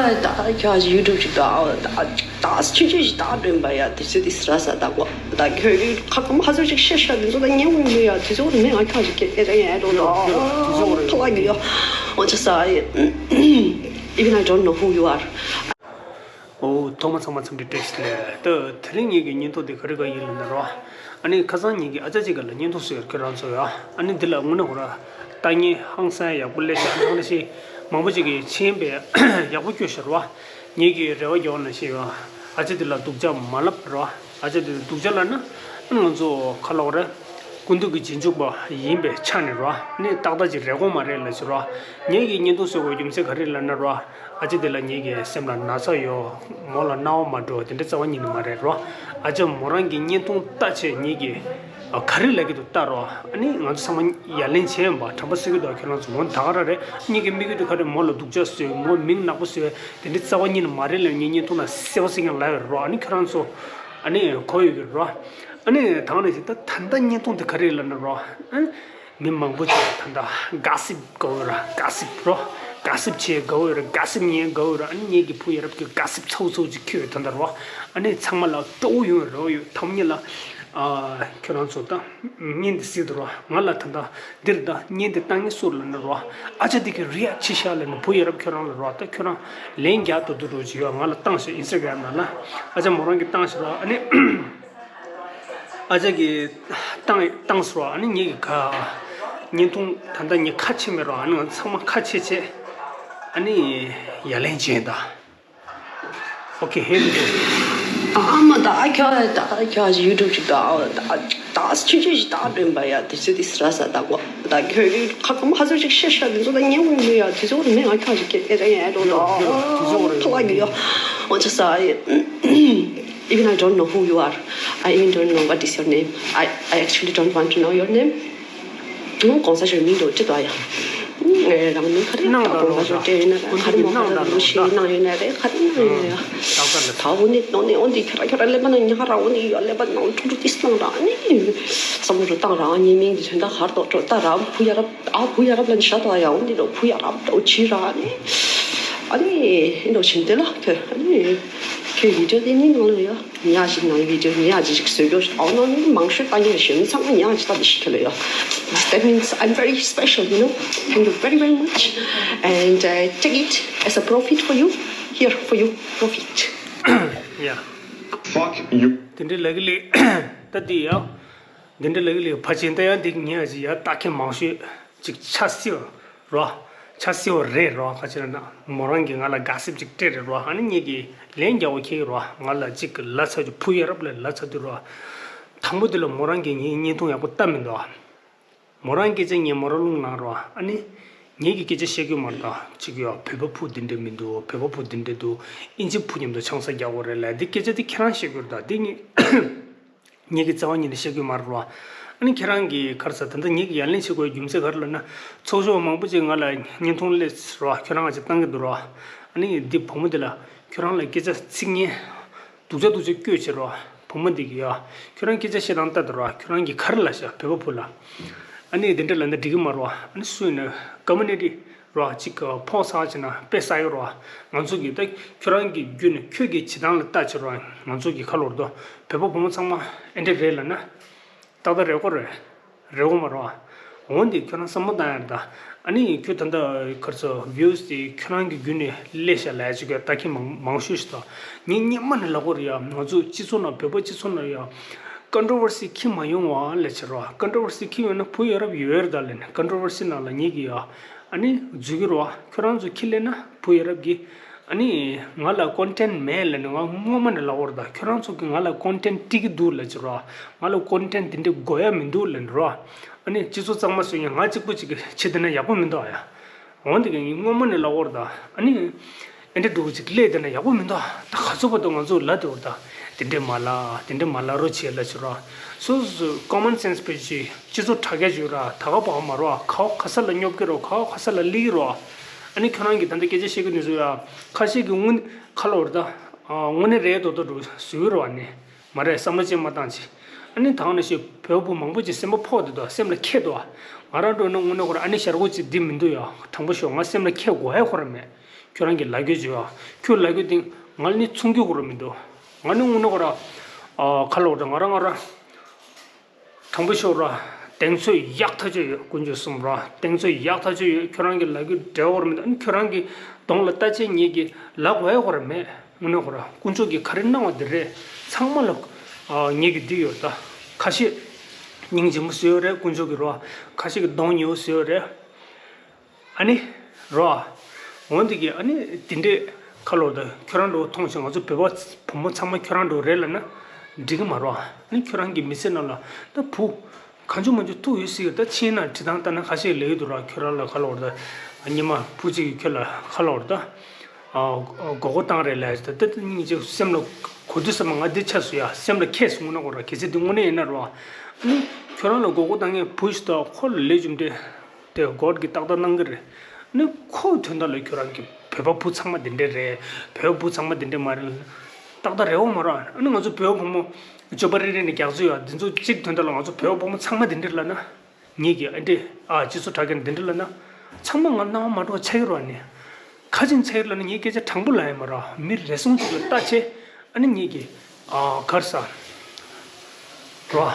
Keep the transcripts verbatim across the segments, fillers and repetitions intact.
ད་ཁྱོད་ཀྱི་ཡུ་ཊུབ་ཅིག་ད་ད་ད་ཆུང་ཆུང་ཞིག་ད་འདོན་པ་ཡ། དེ་ཚོ་དེ་སི་ར་ས་ད་གོ། ད་ཁྱོད་ཁ་ཁ་མ་ཧ་ཚོད་ཅིག་ཤ་ཤ་དེ་ཚོ་ད་ཉན་འོང་མི་ཡ། དེ་ཚོ་མི་ང་ཁྱོད་ཅིག་སྐད་ཆ་ཡ་རོ་ད་ཁ་ལ་གི་ཡ། འོ་ཅི་ས་ཡ། Even I don't know who you are. ཨོ། ཐོག་མ་ཚང་མ་འཚམས་འདྲི་བཀྲ་ཤིས་བདེ་ལེགས། ད་དེ་རིང་ངེད་ཀྱི་བརྙན་ཐུང་དེ་ག་རེ་ག་ཡིན་ལབ་ན་རོ། ཨ་ནི་ཁ་སང་ངེད་ཀྱི་ཨ་ཅག་ཅིག་ག་ལ་བརྙན་ཐུང་བཟོས་ཡོད། ཁྱོད་རང་ཚོ་ཡ། ཨ་ནི་འདི་ལ་དངོས་གནས་ཁོ་ར་ལྟ་ཉན་ཧང་སང་ཡག་པོ་སླེབས་ཤག་ཨ་ནི་ཁ་ཤས་མང་པོ་ཅིག་གིས་མཆན་པས་ཡག་པོ་བསྐྱོན་ཤག་རོ། ངེད་ཀྱིས་རེ་བ་རྒྱག་ནང་བཞིན་ཡ། ཨ་ཅག་འདི་ལ་སྡུག་ཅག་མ་ལབ་རོ། ཨ་ཅག་འདི་ལ་སྡུག་ཅག་ལབ་ན་ཨ་ང་ཚོ་ག་ལབ་དགོས་རེད། སྐུ་མདུན་གྱི་རྗེས་འཇུག་པ་ཡིན་པའི་ཆ་ནས་རོ། ཨ་ནི་ཏག་ཏག་ཅིག་རེད་དགོས་མ་རེད་ལབ་ཤག་རོ། ངེད་ཀྱིས་བརྙན་ཐུང་བཟོ་དགོས་རྒྱུ་མཚན་ག་རེ་ལབ་ན་རོ། ཨ་ཅག་དེ་ལ་ངེད་ཀྱི་སེམས་ལ་ན་ཚ་ཡོད། མོ་ལ་སྣང་བ་མ་འགྲོ་དེ་འདྲ་རྩ་བ་ཉིད་ནས་མ་རེད་རོ། ཨ་ཅག་མོ་རང་གི་བརྙན་ཐུང་ལྟ་བྱས་ངེད་ཀྱི་ག་རེ་ལབ་ཀྱི་འདུག་ལྟ་རོ། ཨ་ནི་ང་ཚོ་ཚང་མ་ཡ་ལན་བྱས་ཡིན་པ་དྲན་པ་གསོ་གི་འདུག་ཁྱོད་རང་ཚོ་འོ་ད་ག་རང་རེད། ངེད་ཀྱི་དམིགས་ཡུལ་དེ་ག་རེ། མོ་ལ་སྡུག་ཅག་བཟོས། མོ་མིང་ནག་པོ་བཟོས། དེ་འདྲ་རྩ་བ་ཉིད་ནས་མ་རེད་ལབ་ངས་བརྙན་ཐུང་ལ་གསལ་པོ་གསལ་རྐྱང་ལབ་ཡོད་རོ། ཨ་ནི་ཁྱོད་རང་ཚོ་ཨ་ནི་གོ་ཡོད་ཀྱི་རོ། ཨ་ནི་ད་ག་ནང་བཞིན་ད་ད་ལྟ་བརྙན་ཐུང་དེ་ག་རེ་ལབ་ན་རོ། ཨ། མི་མང་པོ་ཅིག་ད་ལྟ་ག་སིབ་དགའ་བོ་ར། ག་སིབ་རོ། ག་སིབ་བྱེད་དགའ་བོ་ར། ག་སིབ་ཉན་དགའ་བོ་ར། ཨ་ནི་ངེད་ཀྱི་བུ་ཡ་རབས་ཀྱི་ག་སིབ་ཚ་བོ་ཚ་བོ་ཅིག་ཁྱོད་ད་ལྟ་རོ། ཨ་ནི་ཚང་མ་ལ་སྤྲོ་བོ་ཡོང་རོགས་ཡོད། ཐམ་ཉེ་ལ་ཨ་ཁྱོད་རང་ཚོ་ད་བརྙན་འདི་གཟིགས་དུ་རོ། ང་ལ་ད་ལྟ་འདིར་ད་བརྙན་འདི་བཏང་ངེས་སུ་ལ་ནི་རོ། ཨ་ཅག་འདི་གི་རི་ཨེག་ཆི་ཤ་ལ་ནི་བུ་ཡ་རབས་ཁྱོད་རང་ལ་རོ། ད་ཁྱོད་རང་ལན་རྒྱག་ཏུ་དུ་རོ་ཅིག་ཡོད། ང་ལ་བཏང་ཤག་ཨིན་སི་ཊ་གྷ་རམ་ནང་ལ་ཨ་ཅག་མོ་རང་གིས་བཏང་ཤག་རོ། ཨ་ནི། ཨ་ཅག་གིས་བཏང་བཏང་སོང་། ཨ་ནི་ངེད་ཀྱི་ཁ་བརྙན་ཐུང་ད་ལྟ་ངས་ཁ་ཕྱེ་མེད་རོགས། ཨ་ནི་ང་ཚང་མ་ཁ་ཕྱེ་བྱས་ཨ་ནི་ཡ་ལན་བྱས་ད། Okay, here we go. ཨ་མ་ད་ཨ་ཁྱོད་ད་ཨ་ཁྱོད་ཡུ་ཊུབ་ཅིག་ད་ད་ད་ཆུང་ཆུང་ཞིག་ད་འདོན་པ་ཡ། དེ་ཚོ་དེ་སི་ར་ས་ད་གོ། ད་ཁྱོད་ཁ་ཁ་མ་ཧ་ཚོད་ཅིག་ཤ་ཤ་དེ་ཚོ་ད་ཉན་འོང་མི་ཡ། དེ་ཚོ་མི་ང་ཁྱོད་ཅིག་སྐད་ཆ་ཡ་རོགས་ད་ཁ་ལ་གི་ཡ། འོ་ཅི་ས་ཡ། Even I don't know who you are. I even don't know what is your name. I, I actually don't want to know your name. ངོ་གོང་ས་ཞོལ་མིང་འདོགས་ཅི་དོ་ཡ། ངའི་རང་མིང་ག་རེ་ཡིན་ན་གོང་ས་ཞོལ་སྤྲད་ཡོད་ན་རེད། ག་རེ་མ་ག་རེ་ལུགས་ཤེས་གནང་ཡོད་ན་རེད། ག་རེ་གནང་ཡོད་ན་ཡ། ད་འོ་ནི་འོ་ནི་འོ་འདི་ཁྱོད་རང་ཁྱོད་རང་ཀླད་པ་ནང་ཉག་ར་འོ་ནི་ཡ་ཀླད་པ་ནང་ཁྲུ་ཁྲུ་ཏིས་གནང་ར་ནི། བསམ་བློ་བཏང་ར་ངའི་མིང་འདི་དོན་དག་ག་རེ་འདོགས་འགྲོ་ད་ར་བུ་ཡ་རབས། ཨ་བུ་ཡ་རབས་ལ་ནི་ཤ་དོ་ཡ། འོ་འདི་འདྲ་བུ་ཡ་རབས་འདྲ་བོ་བྱེད་ར་ནི། ཨ་ནི་འདི་འདྲ་བྱེད་འདི་ལ་ཁྱོད་ཨ་ནི་ཁྱོད་བི་ཌི་ཡོ་དེ་ནི་ནང་ལ་ཡ། ཉག་ཅིག་ནང་བི་ཌི་ཡོ་ཉག་ཅིག་ཞིག་བཟོས་རྒྱུ་ཨའོ་ནང་ནི་མང་ཤོས་ལྟ་མཁན་གཞོན་ནུ་ཚང་མ་ཉག་ཅིག་ལྟ་དེ་ཤི་ཁྱོད་ལ་ཡ། That means I'm very special, you know. Thank you very, very much. And uh, take it as a profit for you. Here for you, profit. Yeah. Fuck you. དེ་འདྲའི་ལབ་ཀྱི་ལེ། ད་འདི་ཡ། འདི་འདྲ་ལབ་ཀྱི་ལེ། ཕ་ཆེན་ད་ཡང་འདི་ཉག་ཅིག་ཡ་ལྟ་མཁན་མང་ཤོས་ཅིག་ཆ་སྲིད་པ་རོ། ཆ་སྲིད་པ་རེད་རོ། ག་ཅི་ལབ་ན་མོ་རང་གིས་ང་ལ་ག་སིབ་ཅིག་སྤྲད་རེད་རོ། ཨ་ནི་ངེད་ཀྱིས་ལན་རྒྱག་པ་ཁྱེད་ཀྱིས་རོ། ང་ལ་ཅིག་ལབ་ཚར་རྒྱུ། བུ་ཡ་རབས་ལ་ལབ་ཚར་དུས་རོ། དང་པོ་དེ་ལ་མོ་རང་གིས་ངའི་བརྙན་ཐུང་ཡག་པོ་བལྟ་མི་འདུག་མོ་རང་སྐད་ཆ་ངས་མོ་རང་རླུང་ལངས་རོ། ཨ་ནི་ངེད་ཀྱིས་སྐད་ཆ་བཤད་ཀྱི་མ་རེད་ད། ཅིག་ཡ་བོད་པ་བུ་འདི་འདྲ་མི་འདུག་བོད་པ་བུ་འདི་འདྲ་འདུག་ཨིན་ཇི་བུ་མཉམ་དུ་ཆང་ས་རྒྱག་དགོས་རེད་ལབ། འདི་སྐད་ཆ་འདི་ཁྱེད་རང་བཤད་དགོས་རེད་ད། འདི་ངས། ངེད་ཀྱིས་རྩ་བ་ཉིད་ནས་བཤད་ཀྱི་མ་རེད་རོ། ཨ་ནི་ཁྱེད་རང་གིས་ག་རེ་ཟེར། ད་ལྟ་ངེད་ཀྱིས་ཡ་ལན་བྱེད་དགོས་རྒྱུ་མཚན་ག་རེ་ལབ་ན། ཚོགས་ཞུགས་མང་པོ་ཅིག་ང་ལ་བརྙན་ཐུང་སླེབས་རོ། ཁྱོད་རང་ང་ཅིག་བཏང་གི་འདུག་རོ། ཨ་ནི་འདི་བུ་མོ་འདི་ལ་ཁྱོད་རང་ལ་སྐད་ཆ་ཚིག་ངན་སྡུག་ཅག་སྡུག་ཅག་བཀོད་བྱེད་རོ། བུ་མོ་འདི་གིས་ཡ། ཁྱོད་རང་སྐད་ཆ་བཤད་སྟངས་ལྟ་དུས་རོ། ཁྱོད་རང་གིས་ག་རེ་ལབ་ཤག་བོད་པ་བུ་ལ། ཨ་ནི་འདི་འདྲ་ལབ་ན་འགྲིག་གི་མ་རེད་རོ། ཨ་ནི་སུ་ཡིན་ན་ཀོ་མུ་ནི་ཊི་རོ། གཅིག་གི་ཕོགས་ཚ་བྱས་ན་དཔེ་ཟ་ཡོད་རོ། ང་ཚོ་གིས་ད་ཁྱོད་རང་གི་བརྒྱུད་ནས་ཁྱོད་ཀྱི་བྱེད་སྟངས་ལ་ལྟ་བྱེད་རོ། ང་ཚོ་གིས་ཁ་ལོར་དོ། བོད་པ་བུ་མོ་ཚང་མ་ཨེ་འདྲ་རེད་ལབ་ན། ཏག་ཏག་རེད་གོ་རེད། རེད་གོ་མ་རོ། འོན་ཏེ་ཁྱོད་རང་བསམ་བློ་བཏང་ཡ་རེད་ད། ཨ་ནི་ཁྱོད་ད་ལྟ་ག་རེ་ཟེར་བིའུ་སི་དེ་ཁྱོད་རང་གི་བརྒྱུད་ནས་སླེབས་ཤག་ལབ་ཡ་ཅིག་གི་ལྟ་མཁན་མང་མང་ཤོས་ཤིག་ད། ངས་སྔོན་མ་ནས་ལབ་གོ་རེད་ཡ། ང་ཚོ་སྤྱི་ཚོགས་ནང་བོད་པ་སྤྱི་ཚོགས་ནང་ཡ། ཀོན་ཊོ་ཝར་སི་འཁྱེར་མ་ཡོང་བ་ལབ་བྱེད་རོ། ཀོན་ཊོ་ཝར་སི་འཁྱེར་ཡོང་ན་བུ་ཡ་རབས་ཡོད་རེད་ད་ལབ་ནས། ཀོན་ཊོ་ཝར་སི་ནང་ལ་ངེད་ཀྱིས་ཡ། ཨ་ནི་འཛུལ་གི་རོ། ཁྱོད་རང་ཚོ་འཁྱེར་སླེབས་ན་བུ་ཡ་རབས་ཀྱིས། ཨ་ནི་ང་ལ་ཀོན་ཊེན་མེད་ལབ་ནས་ང་སྔོན་མ་ནས་ལབ་ཡོད་རེད་ད། ཁྱོད་རང་ཚོ་གིས་ང་ལ་ཀོན་ཊེན་སྤྲད་ཀྱི་འདུག་ལབ་བྱེད་རོ། ང་ལ་ཀོན་ཊེན་དེ་འདྲ་དགོས་ཡ་མི་འདུག་ལབ་ནས་རོ། ཨ་ནི་སྤྱི་ཚོགས་གཙང་མ་བཟོ་མཁན་ང་གཅིག་པོ་གཅིག་གིས་བྱེད་བསྡད་ན་ཡག་པོ་མི་འདུག་ཨ་ཡ། འོན་ཏེ་ངས་སྔོན་མ་ནས་ལབ་ཡོད་རེད་ད། ཨ་ནི་ཨེ་འདྲ་འདྲ་བོ་ཅིག་སླེབས་བསྡད་ན་ཡག་པོ་མི་འདུག་ཨ། ད་ག་ཚོད་བར་དུ་ང་ཚོ་ལབ་བསྡད་ཡོད་རེད་ད། དེ་འདྲ་མ་ལབ། དེ་འདྲ་མ་ལབ་རོགས་བྱེད་ལབ་བྱེད་རོ། སོ་སོ་ཀོ་མོན་སེན་སི་དཔེ་ཅིག་སྤྱི་ཚོགས་དྲ་རྒྱ་བརྗོད་ར། ད་ག་པ་མ་རོ། ག་ག་ས་ལ་སྙོབ་ཀྱི་རོ། ག་ག་ས་ལ་སླེབས་ཀྱི་རོ། ཨ་ནི་ཁྱོད་རང་གིས་ད་ལྟ་སྐད་ཆ་བཤད་ཀྱི་ནི་བཟོ་ཡ། ཁ་ཤས་ཀྱིས་དངོས་ཁ་ལོ་རེད་ད། དངོས་གནས་རེད་མདོག་མདོག་འདྲ་བོ་བཟོ་གི་རོ། ཨ་ནི་མ་རེད། བསམ་བློ་ཅན་མ་བཏང་ཅིག་ཨ་ནི་དེ་ནང་བཞིན་བོད་པ་བུ་མང་པོ་ཅིག་སེམས་པ་ཕོག་བསྡད་འདུག་སེམས་ལ་འཁྱེར་འདུག་ང་རང་འདྲ་བོ་ན་དངོས་གནས་ཁོ་རང་ཨ་ནི་ཞར་གོ་ཅིག་འདི་མི་འདུག་ཡ། དྲང་པོ་ཤོད། ང་སེམས་ལ་འཁྱེར་དགོས་ཡ་ཁོ་རང་མེད། ཁྱོད་རང་གི་ལབ་རྒྱུ་བྱོས་ཨ། ཁྱོད་ལབ་རྒྱུ་དེ་ང་ནི་ཚོང་རྒྱུ་གོ་ར་མི་འདུག་ང་ནི་དངོས་གནས་གོ་ར། ཨ་ཁ་ལོ་ར་ང་རང་ང་རང་། དྲང་པོ་ཤོད་ར། གདེང་ཚོད་ཡག་ཐག་ཆོད་ཡོད། དཀོན་མཆོག་གསུམ་ར། གདེང་ཚོད་ཡག་ཐག་ཆོད་ཡོད། ཁྱོད་རང་གི་ལབ་རྒྱུ་འབྲེལ་བ་གོ་ར་མི་འདུག་ཨ་ནི་ཁྱོད་རང་གི་གདོང་ལ་ལྟ་ཆེད་ངེད་ཀྱི་ལབ་དགོས་ཡ་གོ་ར་མེད། དངོས་གནས་གོ་ར་དཀོན་མཆོག་གིས་ག་རེ་གནང་བ་དེ་རེད། ཚང་མ་ལ་ཨ་ངེད་ཀྱི་འདི་ཡོད་ད། ཁ་ཤས་སྙིང་རྗེ་མོ་བཟོས་ཡོད་རེད། དཀོན་མཆོག་གིས་ར། ཁ་ཤས་ཀྱི་གདོང་ཉེ་བོ་བཟོས་ཡོད་རེད། ཨ་ནི། རོ། འོན་ཏེ་གི་ཨ་ནི་དེ་འདྲས་ཁ་ལོ་ད་ཁྱོད་རང་འགྲོ་མཐོང་ཞིང་ང་ཚོ་བོད་པ་བུ་མོ་ཚང་མ་ཁྱོད་རང་འགྲོ་རེད་ལབ་ན་འགྲིག་གི་མ་རོ། ཨ་ནི་ཁྱོད་རང་གི་མི་ཚེ་ནང་ལ་ད་བུ་གང་བྱུང་མང་བྱུང་ཐུག་ཡོད་སྲིད་ཡོད། ད་ཕྱིན་ན་བྲིས་ཐང་ལྟ་ན་ཁ་ཤས་ལས་ཡོད་དུ་རོ། ཁྱོད་རང་ལ་ཁ་ལོ་ད་ཉི་མ་བུ་གཅིག་གི་ཁྱོད་ལ་ཁ་ལོ་ད་མགོ་སྐོར་བཏང་རེད་ལབ་ད། ད་སྙིང་རྗེ་སེམས་ལ་གོ་དུས་ཙམ་པ་ང་འདི་ཆགས་སོང་ཡ། སེམས་ལ་ཁྱད་སོང་ན་གོ་ར། གལ་སྲིད་འདི་དངོས་གནས་ཡིན་ན་རོ། ཨ་ནི་ཁྱོད་རང་ལ་མགོ་སྐོར་བཏང་མཁན་བུ་ཞིག་ད་ཁོ་ལ་ལས་རྒྱུ་འདྲས། དེ་གོ་ཌི་གིས་ཏག་ཏག་གནང་གི་རེད། ནི་ཁོའི་དོན་དག་ལ་ཁྱོད་རང་གི་བོད་པ་བུ་ཚང་མ་དེ་འདྲས་རེད། བོད་བུ་ཚང་མ་དེ་འདྲས་མ་རེད། ཏག་ཏག་རེད་འོ་མ་རོ། ཨ་ནི་ང་ཚོ་བོད་བུ་མོ་སྤྱོད་པ་རེ་རེ་ནས་རྒྱག་ཚོད་ཡོད། འདི་ཚོ་གཅིག་དོན་དག་ལ་ང་ཚོ་བོད་བུ་མོ་ཚང་མ་དེ་འདྲས་ལབ་ན། ངེད་ཀྱི་ཨ་འདྲས་ཨ་སྤྱི་ཚོགས་དྲ་རྒྱ་འདི་འདྲས་ལབ་ན། ཚང་མ་ང་སྣང་བ་མ་འགྲོ་ཆགས་ཀྱི་རོ། ཨ་ནི། ཁ་ཅིག་ཚེ་ལ་ནི་ངས་སྐད་ཆ་དྲང་པོ་ལབ་ཡ་མ་རེད། མི་རེ་ཟུང་ཅིག་ལ་ལྟ་ཆེ། ཨ་ནི་ངེད་ཀྱི་ཨ་གར་ས་རོ།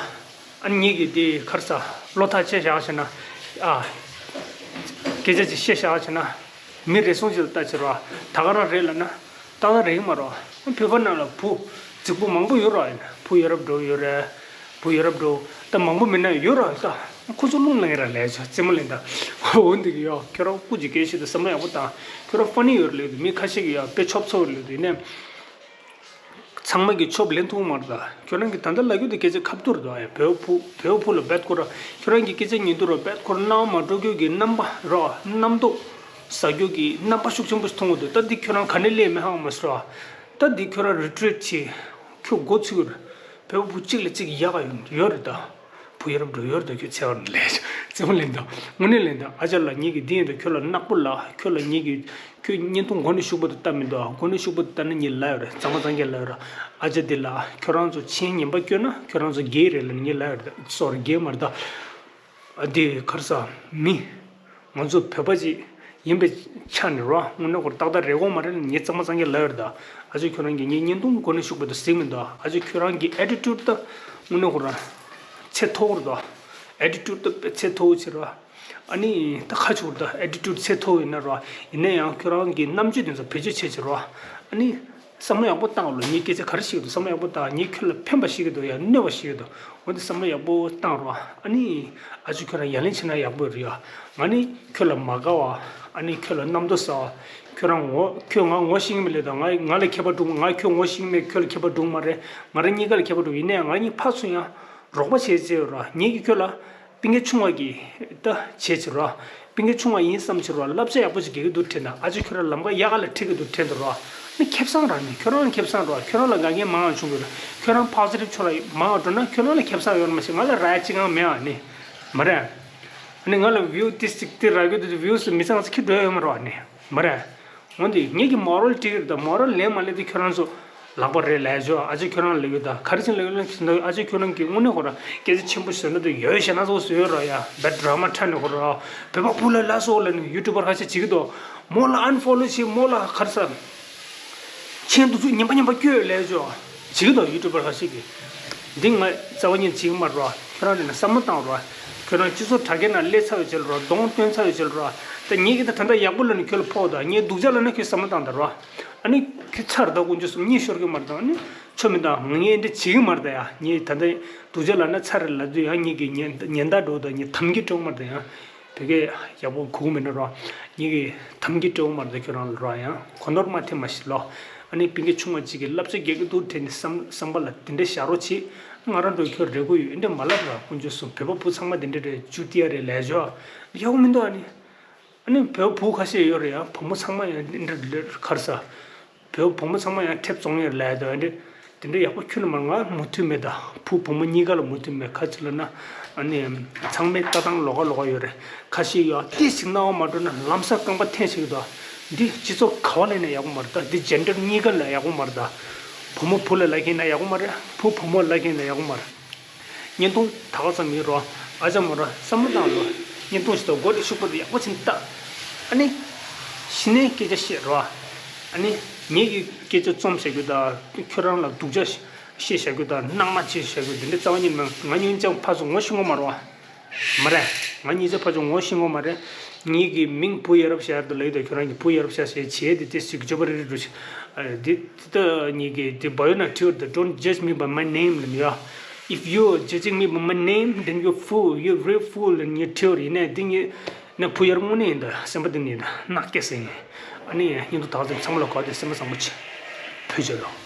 ཨ་ནི་ངེད་ཀྱི་དེ་གར་ས་བློ་ཐག་ཆད་བཞག་བྱས་ན། ཨ་སྐད་ཆ་ཅིག་བཤད་བཞག་བྱས་ན། མི་རེ་ཟུང་ཅིག་ལ་ལྟ་ཆེ་རོ། ད་ག་རང་རེད་ལབ་ན། ཏག་ཏག་རེད་མ་རོ། བོད་པ་ནང་ལ་བུ་རྫིག་པོ་མང་པོ་ཡོད་རོ། ཡིན་ན་བུ་ཡོ་རོབ་འགྲོ་ཡོད་རེད། བུ་ཡོ་རོབ་འགྲོ། ད་མང་པོ་མིན་ན་ཡོད་རོ། ད་ཁོ་ཚོ་རླུང་ལངས་ར་ལས་ཆོག་རྩེད་མོ་ལེན་ད། འོ་འདི་གི་ཡོ། ཁྱོད་རང་སྐུ་མཁྱེན་ཞིག་ཏུ་བསམ་བློ་ཡག་པོ་བཏང་། ཁྱོད་རང་ཕ་ནི་ཡོད་རེད་ལས་འདུག་མི་ཁ་ཤས་ཀྱི་ཡོ་དཔེ་ཆོབ་ཚོ་རེད་ལས་འདུག་ཡིན་ནའི། ཚང་མ་གི་ཆོབ་ལེན་ཐུབ་མ་རེད་ད། ཁྱོད་རང་གི་ད་ལྟ་ལབ་རྒྱུ་དེ་སྐད་ཆ་ཁ་ཐུར་རེད་ད། ཡ་བོད་ཕུ་བོད་ཕུ་ལ་བེད་ཁོ་ར། ཁྱོད་རང་གི་སྐད་ཆ་ཉན་དུ་ར་བེད་ཁོ་ར་སྣང་བ་མ་འགྲོ་རྒྱུ་གི་རྣམ་པ་ར། རྣམ་རྟོག་ཟ་རྒྱུ་གི་རྣམ་པ་ཤུགས་ཆེན་པོ་ཞིག་མཐོང་གི་འདུག་ད་འདི་ཁྱོད་རང་ག་ནས་སླེབས་མེད་ཧ་གོ་མ་སོང་ར། ད་འདི་ཁྱོད་རང་རི་ཊི་རིཊ་བྱེད། ཁྱོད་འགོ་ཚུགས་ར། བོད་ཕུ་གཅིག་ལ་གཅིག་ཡག་ག་ཡོད་ཡོད་རེད་ད། བུ་ཡོ་རོབ་འགྲོ་ཡོད་རེད་ད། ཁྱོད་ཚེ་བར་ལས་རྩེད་མོ་ལེན་ད། དངོས་གནས་ལེན་ད། ཨ་ཅག་ལ་ངེད་ཀྱི་འདི་ཡིན་ད། ཁྱོད་ལ་ནག་པོ་ལ་ཁྱོད་ལ་ངེད་ཀྱི། ཁྱོད་བརྙན་ཐུང་མགོ་ནས་གཞུག་བར་དུ་ལྟ་མི་འདུག་ཨ། མགོ་ནས་གཞུག་བར་དུ་ལྟ་ན་ངས་ལབ་ཡོད་རེད། གཙང་མ་གཙང་རྐྱང་ལབ་ཡོད་རེད། ཨ་ཅག་འདི་ལ་ཁྱོད་རང་ཚོ་མཆན་ངན་པ་སྐྱོན་ན་ཁྱོད་རང་ཚོ་རྒྱལ་རེད་ལབ་ནས་ངས་ལབ་ཡོད་རེད། སོ་རི་རྒྱལ་མ་རེད་ད། ཨ་འདི་གར་ས་མི་ང་ཚོ་བོད་པ་ཅིག་ཡིན་པའི་ཆ་ནས་རོ། དངོས་གནས་ཁོ་རང་ཏག་ཏག་རེད་གོ་མ་རེད་ལབ་ངས་གཙང་མ་གཙང་རྐྱང་ལབ་ཡོད་རེད་ད། ཨ་ཅག་ཁྱོད་རང་གིས་ངའི་བརྙན་ཐུང་མགོ་ནས་གཞུག་བར་དུ་གཟིགས་མི་འདུག་ཨ་ཅག་ཁྱོད་རང་གི་ཨེ་ཊི་ཊུཌ་ད་དངོས་གནས་ཁོ་རང་ཚད་མཐོ་བོ་རེད་ད། ཨེ་ཊི་ཊུཌ་ད་དཔེ་ཚད་མཐོ་བོ་ཅིག་རོ། ཨ་ནི་ད་ཁ་ཆུར་ད་ཨེ་ཊི་ཊུཌ་ཚད་མཐོ་བོ་ཡིན་ན་རོ། ཡིན་ན་ཡང་ཁྱོད་རང་གི་རྣམ་དཔྱོད་དེ་ཚོ་བེད་སྤྱོད་བྱེད་ཅིག་རོ། ཨ་ནི་བསམ་བློ་ཡག་པོ་བཏང་ལོ། ངས་སྐད་ཆ་ག་རེ་བཤད་ཀྱི་འདུག་བསམ་བློ་ཡག་པོ་བཏང་། ངས་ཁྱོད་ལ་ཕན་པ་བཤད་ཀྱི་འདུག་ཡང་གནོད་པ་བཤད་ཀྱི་འདུག་འོ་དེ་བསམ་བློ་ཡག་པོ་བཏང་རོ། ཨ་ནི་ཨ་ཅག་ཁྱོད་རང་ཡ་ལན་བྱེད་ན་ཡག་པོ་རེད་ཡ། ང་ནི་ཁྱོད་ལ་མ་དགའ་བ། ཨ་ནི་ཁྱོད་ལ་རྣམ་རྟོག་ཟ་བ། ཁྱོད་རང་ངོ་ཁྱོད་ང་ངོ་ཤེས་ཀྱི་མེད་ལེ་ད། ང་ང་ལ་ཁྱད་པར་འགྲོ་ང་ཁྱོད་ངོ་ཤེས་ཀྱི་མེད། ཁྱོད་ལ་ཁྱད་པར་འགྲོ་མ་རེད། ང་རང་གཉིས་ཀ་ལ་ཁྱད་པར་འགྲོ། ཡིན་ནའི་ང་གཉིས་ཕར་ཚུར་ཡང་རོགས་པ་བྱས་བྱས་ཡོད་ར། ངེད་ཀྱིས་ཁྱོད་ལ་པིན་ཀའི་ཆུང་བ་གི་ད་བྱས་བྱས་ར། པིན་ཀའི་ཆུང་བ་ཡིན་བསམ་བྱས་ར། བསླབ་བྱ་ཡག་པོ་ཞིག་རྒྱག་གི་འདུག་དྲན་ད། ཨ་ཅག་ཁྱོད་རང་ལམ་ཁ་ཡག་ག་ལ་ཁྲིད་ཀྱི་འདུག་དྲན་འདུག་ར། ནི་ཁེ་བཟང་ར། ནི་ཁྱོད་རང་ལ་ཁེ་བཟང་ར། ཁྱོད་རང་ལ་དགའ་མཁན་མང་བ་བྱུང་གི་ར། ཁྱོད་རང་པོ་སི་ཊིབ་ཕྱོགས་ལ་མང་བ་འགྲོ་ན་ཁྱོད་རང་ལ་ཁེ་བཟང་ཡོད་མ་ཤེས། ང་ལ་རག་ཡ་ཅི་གང་མེད་ཨ་ནི། མ་རེད། ཨ་ནི་ང་ལ་བིའུ་ཏིས་ཅིག་ཏི་རག་གི་འདུག་བིའུ་སུ་མི་ཚང་ཚིག་ཁྱི་འགྲོ་ཡོད་མ་རེད་ཨ་ནི། མ་རེད། འོན་ཏེ་ངེད་ཀྱི་མོ་རལ་ཊི་རེད་ད། མོ་རལ་ལེན་མ་ལེན་དེ་ཁྱོད་རང་ཚོ་ལག་པ་རེད་ལས་ཆོག་ཨ་ཅག་ཁྱོད་རང་ལ་ཡོད་ད། ག་རེ་ཕྱིན་ལ་ཡོད་ལ་ཕྱིན་ད། ཨ་ཅག་ཁྱོད་རང་གི་དངོས་གནས་ཁོ་ར་སྐད་ཆ་ཆེན་པོ་ཞིག་ཟེར་ན་དེ་ཡོད་ཞེ་ན་ཚོ་བཟོས་ཡོད་ར་ཡ། བད་ཌི་ར་མ་ཁྲ་ནས་ཁོ་ར་བོད་པ་བུ་ལ་ལ་སོགས་ལ་ནི་ཡུ་ཊུབ་པར་ཁ་ཤས་བྱེད་ཀྱི་འདུག་མོ་ལ་ཨན་ཕོ་ལོ་བྱེད། མོ་ལ་ག་རེ་ཟ། མཆན་དུ་ཚུགས་ཉན་པ་ཉན་པ་སྐྱོད་ལས་ཆོག་བྱེད་ཀྱི་འདུག་ཡུ་ཊུབ་པར་ཁ་ཤས་ཀྱིས། འདི་ང་རྩ་བ་ཉིད་བྱེད་ཀྱི་མ་རེད་ར། ཁྱོད་རང་དེ་ན་བསམ་བློ་བཏང་ར། ཁྱོད་རང་སྤྱི་ཚོགས་དྲ་རྒྱ་ནང་སླེབས་ཚར་བའི་རྗེས་ལ་ར། གདོང་སྟོན་ཚར་བའི་རྗེས་ལ་ར། ད་ངེད་ཀྱིས་ད་ད་ལྟ་ཡག་པོ་ལབ་ནས་ཁྱོད་ལ་ཕོག་ད། ངས་སྡུག་ཅག་ལབ་ན་ཁྱོད་བསམ་བློ་བཏང་ད་ར། ཨ་ནི་ཁྱོད་ཚར་ད་དཀོན་མཆོག་གསུམ་གཉིད་ཤོར་གི་མ་རེད་ད། ཨ་ནི་ཆོ་མི་ད་ངས་འདི་བྱེད་ཀྱི་མ་རེད་ད་ཡ། ངས་ད་ལྟ་སྡུག་ཅག་ལབ་ན་ཚར་རེད་ལབ་དུས་ཡང་ངེད་ཀྱི་ཉེན་ཉེན་བརྡ་འགྲོ་ད། ངས་དམ་གྱི་སྤྲོ་མ་རེད་ད་ཡ། བོད་སྐད་ཡག་པོ་གོ་གི་མེད་ན་རོ། ངེད་ཀྱི་དམ་གྱི་སྤྲོ་མ་རེད་ད་ཁྱོད་རང་ལ་རོ། ཡང་གོ་ནོར་མ་ཐེབས་མ་ཤེས་ལོ། ཨ་ནི་པིན་ཀའི་ཆུང་བ་གཅིག་གིས་བསླབ་བྱ་རྒྱག་གི་འདུག་དྲན་ནས་བསམ་བསམ་པ་ལ་དེ་འདྲ་བཞག་རོགས་བྱེད། ང་རང་འགྲོ་ཁྱོད་རེ་སྐུལ་ཡོད། འདི་འདྲ་མ་ལབ་ར། དཀོན་མཆོག་གསུམ། བོད་པ་བུ་ཚང་མ་དེ་འདྲ་རེད། ཇུ་ཏི་ཡ་རེད་ལས་ཆོག་ཡག་པོ་མི་འདུག་ཨ་ནི། ཨ་ནི་བོད་བུ་ཁ་ཤས་ཡོད་རེད་ཡ། བུ་མོ་ཚང་མ་ཡང་འདི་འདྲ་ལས་གར་ས། བོད་བུ་མོ་ཚང་མ་ཡང་ཁྲེབ་བཙོང་ཡོད་ལས་དོ་འདི། དེ་འདྲ་ཡག་པོ་ཁྱོན་ནས་མ། ང་མོས་མཐུན་མེད་ད། བུ་བུ་མོ་གཉིས་ཀ་ལ་མོས་མཐུན་མེད། ཁ་ཅིག་ལ་ན་ཨ་ནི་ཚང་མས་ལྟ་སྟངས་ལོགས་ཀ་ལོགས་ཀ་ཡོད་རེད། ཁ་ཤས་ཡོད་ཏོག་ཙམ་སྣང་བ་མ་འགྲོ་ན་ལམ་སང་རྐང་པ་འཐེན་བྱེད་ཀྱི་འདུག་འདི་སྤྱི་ཚོགས་ག་བ་ལ་ཡིན་ན་ཡག་པོ་མ་རེད་ད། འདི་ཇེན་ཌར་གཉིས་ཀ་ལ་ཡག་པོ་མ་རེད་ད། བུ་མོ་བུ་ལ་ལབ་མཁན་ཡིན་ན་ཡག་པོ་མ་རེད། བུ་བུ་མོ་ལབ་མཁན་ཡིན་ན་ཡག་པོ་མ་རེད། བརྙན་ཐུང་ད་ག་ཙམ་ཡིན་རོ། ཨ་ཅག་མོ་ར་བསམ་བློ་བཏང་ལོ། བརྙན་ཐུང་ཞིག་ད་མགོ་དེ་ཤུགས་པོ་དེ་ཡག་པོ་ཕྱིན་ལྟ། ཨ་ནི། གཞི་ནས་སྐད་ཆ་བཤད་རོ། ཨ་ནི་ངེད་ཀྱི་སྐད་ཆ་རྩོམ་བྱ་རྒྱུ་དང་ཁྱོད་རང་ལ་སྡུག་ཅག་བཤད་བྱ་རྒྱུ་དང་གནང་མ་བྱེད་བྱ་རྒྱུ་དེ་འདྲ་རྩ་བ་ཉིད་མ། ང་གཉིས་ཆ་ཕར་ཚུར་ངོ་ཤེས་ཀྱི་མ་རེད་བ། མ་རེད། ང་གཉིས་ཆ་ཕར་ཚུར་ངོ་ཤེས་ཀྱི་མ་རེད། ངེད་ཀྱི་མིང་བུ་ཡ་རབས་ཤར་དུ་ལབ་ཡོད་དོ། ཁྱོད་རང་གི་བུ་ཡ་རབས་ཤར་ཟེར་བྱས་དེ་དེ་སུས་ཀྱི་ཇོ་པ་རེ་རེ་འགྲོ་ཤི། དེ་དེ་ད་ངེད་ཀྱི་དེ་བ་ཡོད་ན་ཁྲིའུ་དེ། Don't judge me by my name ལབ་ཡ། If you are judging me by my name, then you're fool, you're real fool, and you're ཁྲིའུ་ཡིན་ནས་དེ་ངེད་ན་བུ་ཡ་རབས་དངོས་གནས་ཡིན་ད། སེམས་པ་དེ་ནས་ནག་སྐད་ཟེར་ཡིན། ཨ་ནི་སྙིང་དུ་དག་ཚོད་ཚང་མ་ལ་གོ་དེ་སེམས་པ་བཟང་པོ་བྱེད། བོད་ཆོས་ལོ།